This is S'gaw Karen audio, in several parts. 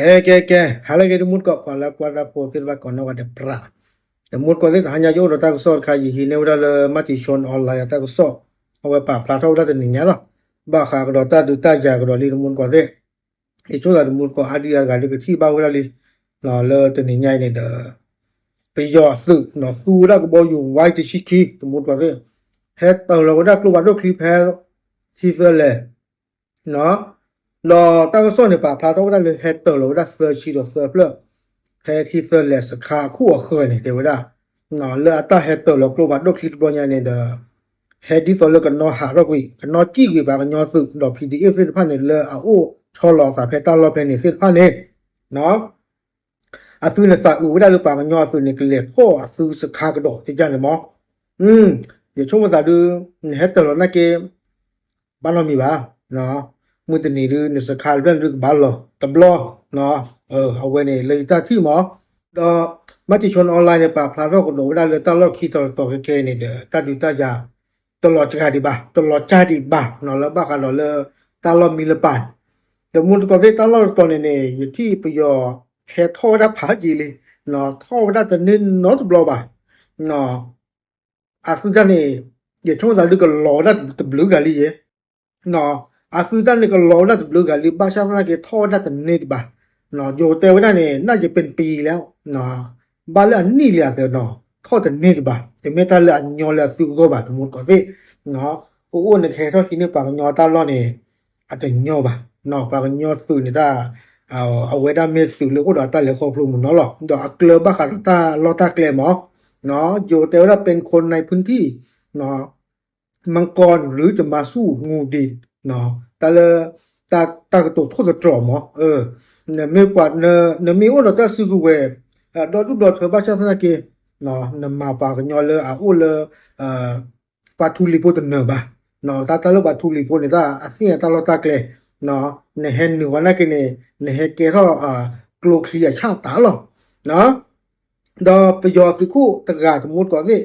ကဲ ကဲ ကဲ ဟါလၢအဂ့ၤ တမူတကိး ပှၤလၢကွၢ်တၢ်ဖိသ့ၣ်တဖၣ် ကိးနီၢ်ဂၤဒဲး ပြး တမူတကိးသ့ၣ် တဟါညါ ယအိၣ်ဒီးတၢ်ကစီၣ်တခါ ယဟံးန့ၢ်ဝဲဒၣ်လၢ Matichon Online အတၢ်ကစီၣ် အဝဲပာ်ဖျါထီၣ်ဝဲဒၣ်တနံၤညါလီၤ. ဘၣ်ဃးကဒီးတၢ်ဒုးတၢ်ယၤကဒီးလံ တမူတကိးသ့ၣ် ယဆိကမိၣ်သး တမူတကိးအါဒံအါဂၤဒုးကထံၣ်ဘၣ်ဝဲဒၣ်လံ လၢတနံၤညါအံၤန့ၣ်ဒီး ပယီၤအသုး သူဝဲဒၣ်ကဘီယူၤဝဲတဆံခံ တမူတကိးသ့ၣ် ဟဲတၢၤလီၤဝဲဒၣ်ကျိဖးဒိၣ်ချံဖဲ ထံသၢလဲၣ် ဒီးတၢ်ကစီၣ်န့ၣ် ပာ်ဖျါထီၣ်ဝဲဒၣ်လၢ ဟဲတၢၤလီၤဝဲဒၣ်သၢဆံဒီးသၢဖျၢၣ် ဖဲထံသၢလဲၣ်စခါအခိၣ်အဃၢၤန့ၣ် တဲဝဲဒၣ် လၢအတၢ်ဟဲတၢၤလီၤကျိဖးဒိၣ်ချံတဘျီညါန့ၣ်ဒီး ဟဲဒ်သိးလၢကနီၤဟးထီၣ်ကွံာ် ကနီၤစံၣ်ကွံာ်ပှၤကညီသုးဒီး P D F သ့ၣ်တဖၣ်န့ၣ် လၢအအိၣ်ဆီလီၤအသးဖဲတၢ်လီၢ်ဖဲန့ၣ်သ့ၣ်တဖၣ်န့ၣ် အသုးန့ၣ်သးအုးဝဲဒၣ်လၢပှၤကညီအသုးန့ၣ် ကလဲၤထီၣ်အသုးစခါကဒီး ကကန့ၣ်မး ယဆိကမိၣ်သးဒုး နဟဲတၢၤလီၤနာ်က့ ဘၣ်နီတမံၤဘၣ် မုၢ်တနံၤဒုး နစခါတဖျၢၣ်န့ၣ်ဒုးကဘၣ်လီၤတဘျီ အဝဲန့ၣ် လၢယတၢ်ထံၣ်မး ဒီး Matichon Online န့ၣ် ပာ်ဖျါထီၣ်ကဒီးဝဲဒၣ်လၢတၢ်လီၢ်ခံတီၤတတီၤခဲခဲအံၤန့ၣ်ဒီး တၢ်ဒုးတၢ်ယၤ တလီၤစှၤဒံးဘၣ် တလီၤစှၤဒံးဘၣ် လၢဘၣ်ဃးဒီးလၢ တၢ်လီၢ်မံလၢပၢ်န့ၣ် တမူတကိးသ့ၣ် တၢ်လီၢ်တတီၤန့ၣ်န့ၣ် ယထံၣ်ပယီၤဟဲထီၣ်ဝဲဒၣ်ဖးယံာ်လံ ထီၣ်ဝဲဒၣ်တန့ၢ်နီတဘျီဘၣ် အသုတၢ်န့ၣ် ယဆိကမိၣ်သးဒုးကလီၤဝဲဒၣ်တဘျုးဂၤလံယဲ အသုတၢ်န့ၣ်ကလီၤဝဲဒၣ်တဘျုးဂၤလံ ဘၣ်ဆၣ်သနာ်က့ထီၣ်ဝဲဒၣ်တန့ၢ်တဘၣ် ယိၤတဲဝဲဒၣ်န့ၣ် น่าจะเป็นปีแล้ว ဘၣ်လၢအနံၣ်လံအသးနီၤ ထီၣ်တန့ၢ်တဘၣ် တမ့ၢ်တၢ်လၢအညီလၢအသုအဂီၢ်ဘၣ် တမူတကိးသ့ၣ် အိၣ်အိၣ်နကဟဲထီၣ်ဟံးန့ၢ်ပှၤကညီတၢ်လီၢ်န့ၣ် အတညီဘၣ် ပှၤကညီသုးန့ၣ်တၢ် အဝဲဒၣ်မ့ၢ်သုးလၢအိၣ်ဒီးတၢ်လဲၤခီဖျိမုၢ်နီၤလီၤ ဒီးအကျၢၤဘၣ်ဃးဒီးတၢ်လီၢ်တၢ်ကျဲမး ယိၤတဲဝဲဒၣ် เป็นคนในพื้นที่ มังกร หรือจะมาสู้งูดี တၢ်လၢ တၢ်ကတိၤထိၣ်သတြီၤမး နမ့ၢ်ပှၤ နမ့ၢ်အိၣ်ဒီးတၢ်စုကဝဲၤ ဒီဒူၣ်ဒီထၢဘၣ်ဆၣ်သနာ်က့ နမၤပှၤကညီလၢအအိၣ်လၢ ပှၤထူလံၤဖိတနၢၤဘၣ် တၢ်တၢ်လၢပှၤထူလံၤဖိန့ၣ် တၢ်အသ့ၣ်ညါတၢ်လီၢ်တၢ်ကျဲ နဟဲနုာ်ဝဲနာ်က့န့ၣ် နဟဲကဲထီၣ် ကျိချံအဆၣ်တၢ်လီၤ ဒီးပယီၤသုးခိၣ်တဂၤတမူတကိးသ့ၣ်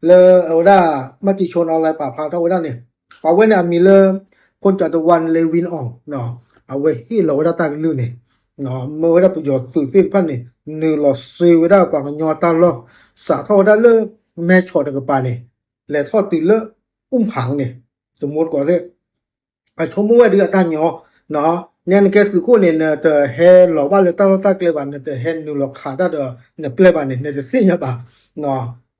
လၢအဝဲဒၣ် Matichon Online ပာ်ဖျါထီၣ်ဝဲဒၣ်န့ၣ် ပှၤဝဲန့ၣ်အမံၤလၢ ဖူၣ်ကၠးတဝါ လ့ဝံအီၤ အဝဲဟ့ၣ်လီၤဝဲဒၣ်တၢ်ကလုၢ်န့ၣ် မၢဝဲဒၣ်ပယီၤသုးသ့ၣ်တဖၣ်န့ၣ် နုာ်လီၤစ့ဝဲဒၣ်ပှၤကညီတၢ်လီၢ် စးထီၣ်ဝဲဒၣ်လၢ မဲဆီးတကပၤန့ၣ် လဲၤထီၣ်တုၤလၢ အူၣ်ဖးန့ၣ် တမူတကိးသ့ၣ် အဆိကမိၣ်ဝဲဒုးအတၢ်ညီ ညါနကဲသုးခိၣ်န့ၣ် နတဟဲလီၤဘၣ်လၢတၢ်လီၢ်တၢ်ကျဲဘၣ် နတဟဲနုာ်လီၤခးတၢ်ဒီးနပျဲၢ်ဘၣ်န့ၣ် နတသ့ၣ်ညါဘၣ်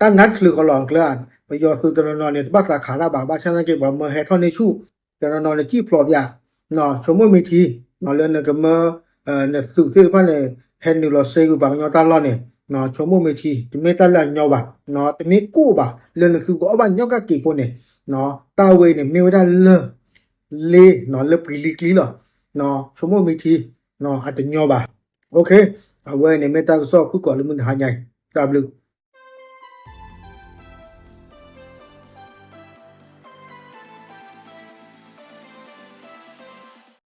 တၢ်နါတချုးဃီလီၤကျၢၤ ပယီၤသုးတနီၤနီၤန့ၣ် တဘၣ်သးခးတၢ်ဘၣ် ဘၣ်ဆၣ်သနာ်က့ ပှၤမၢဟဲထီၣ်န့ၢ်ဆူၣ် တနီၤနီၤန့ၣ် စံၣ်ဖျိးပၠး ဆိကမိၣ်မ့ၢ်ထံ လၢနကမၢ နသုးသ့ၣ်တဖၣ်န့ၣ် ဟဲနုာ်လီၤစ့ကွံာ်ပှၤကညီတၢ်လီၢ်န့ၣ် ဆိကမိၣ်မ့ၢ်ထံ တမ့ၢ်တၢ်လၢအညီဘၣ် တမ့ၢ်ကိၣ်ဘၣ် လၢနသုးကအီၣ်ဘၣ်ညီကၣ်က့ၤဖိန့ၣ် တၢ်ဝဲအံၤန့ၣ် မ့ၢ်ဝဲဒၣ်လၢ လ့ လၢပှံၤလံကျံလီၤ ဆိကမိၣ်မ့ၢ်ထံ အတညီဘၣ် အဝဲန့ၣ်မ့ၢ်တၢ်ကစီၣ်ဖုၣ်ကိာ်လၢမုၢ်တဟါညါအံၤ တၢ်ဘျုး